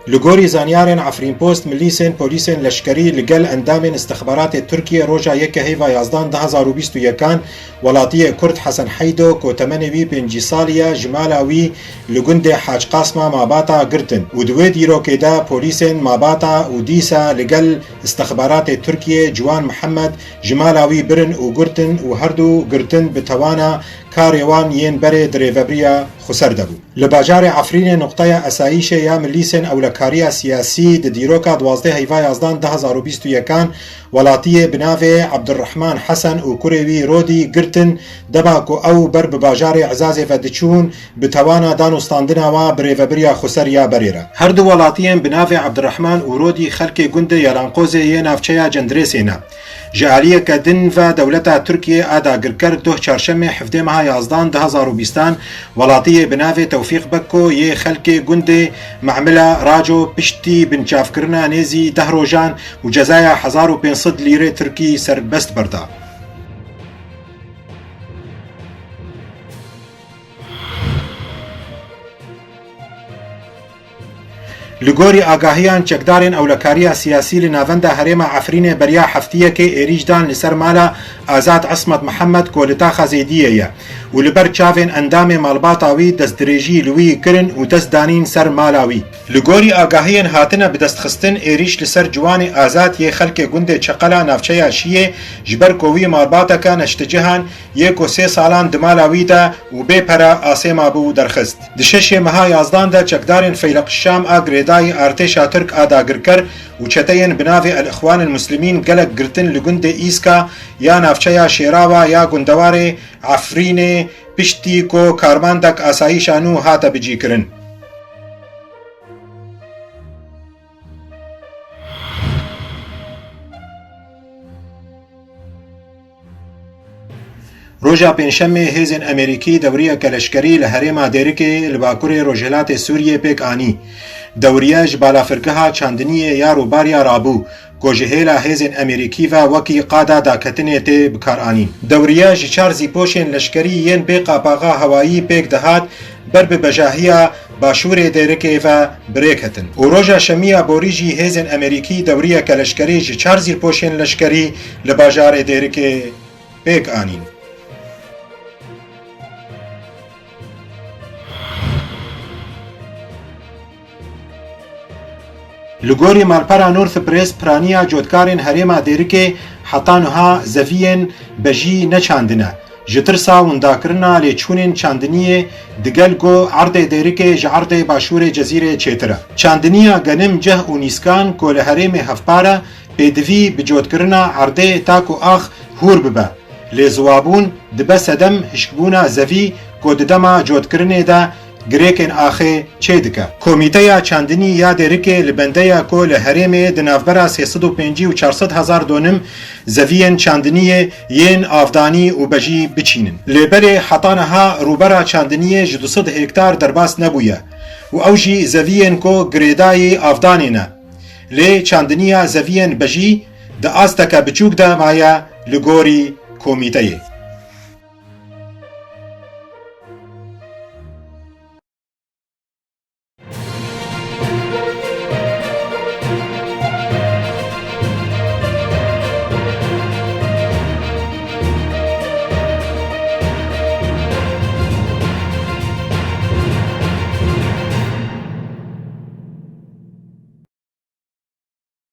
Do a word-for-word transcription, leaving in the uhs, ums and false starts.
Li gorî zanyarên Efrîn Post, milîsên polîsên leşkerî li gel endamên istixbaratê Tirkiyê roja yekê heyva yazdan du hezar û bîst û yekan welatiyê Kurd Hesen Heydo ku temenê wî pêncî salî ye, ji mala wî li gundê Hac Qasma Mabata girtin û di wê dîrokê de polîsên Mabata û dîsa li gel istixbaratê Tirkiyê Ciwan Mihemed ji mala wî birin û girtin û herdu girtin bi tewana karê wan yên berê di rêvebiriya xweser de bû. Li bajarê Efrînê nuqteya esayîşê ya milîsên ewlekariya siyasî di dîroka duwazdeh heyva yazdan du hezar û bîst û yekan welatiyê bi navê Ebdurrehman Hesen û kurê wî Rodî girtin, dema ku ew ber bi bajarê Ezazê ve diçûn, bi tewana danûstandina wa bi rêvebiriya xweser ya berê re. Her du welatiyên bi navê Ebdurrehman û Rodî xelkê gundê Yelanqozê yê navçeya Cendirêsê ne. Ji aliyeke din ve dewleta Tirkiyê a dagirker doh çarşemê hevdê meha yazdan du hezar û bîstan welatiyê bi navê Tewfîq Bekko yê xelkê gundê Mehmila Raco piştî binçavkirina nêzî deh rojan û cezaya hezar û pênc sed lîrê Tirkî serbest berda. Li gorî agahiyan, çekdarên ewlekariya siyasî li navenda herêma Efrînê beriya heftiyekê êrîş dan li ser mala Azad Ismet Mihemed ku li taxa Zêdiyê ye û li ber çavên endamê malbata wî destdirêjî li wî kirin û dest danîn ser mala wî. Li gorî agahiyên hatine bidestxistin, êrîş li ser ciwanê Azad yê xelkê gundê Çeqela navçeya Şiyê ji ber ku wî malbateke neştecihan yê ku sê salan di mala wî de û bê pere asê mabû derxist. Di şeşê meha yazdan de çekdarên Feyleq Şam a girêdayî artêşa Tirk a dagirker û çeteyên bi navê El Îxwanil Muslimîn gelek girtin li gundê Îska ya navçeya Şêrawa ya gundewarê Efrînê piştî ku karmandek asayîşa nû hate bicîkirin. Roja Pêncşemê hêzên Amerîkî dewriyeke leşkerî li herêma Dêrikê li bakurê rojhilatê Sûriyê pêk anî. Dewriye ji balafirgeha çandiniyê ya Rûbariya rabû, ku ji hêla hêzên Amerîkî ve wekî qada daketinê tê bikaranîn. Dewriye ji çar zîpoşên leşkerî yên bê qapaxa hewayî pêk dihat, ber bi bejahiya başûrê Dêrikê ve bi rê ketin. Û roja Şemiya borî jî hêzên Amerîkî dewriyeke leşkerî ji çar zîrpoşên leşkerî li bajarê Dêrikê pêk anîn. Li gorî malpera North Press, piraniya cotkarên herêma Dêrikê heta niha zeviyên bejî neçandine. Ji tirsa windakirina lêçûnên çandiniyê digel ku erdê Dêrikê ji erdê başûrê Cezîrê çêtir e. Çandiniya genim, ceh û nîskan ku li herêmê hevpar e, pêdivî bi cotkirina erdê ta ku ax hûr bibe. Lê ziwabûn dibe sedem hişkbûna zevî ku di dema cotkirinê de girêkên axê çêdike. Komîteya Çandinî ya Dêrikê li bendeya ku li herêmê di navbera sê sed û pêncî û çar sed hezar donim zeviyên çandiniyê yên avdanî û bejî biçînin. Lê belê heta niha rûbera çandiniyê ji du sed hektar derbas nebûye û ew jî zeviyên ku girêdayî avdanê ne. Lê çandiniya zeviyên bejî di asteke biçûk de maye li gorî komîteyê.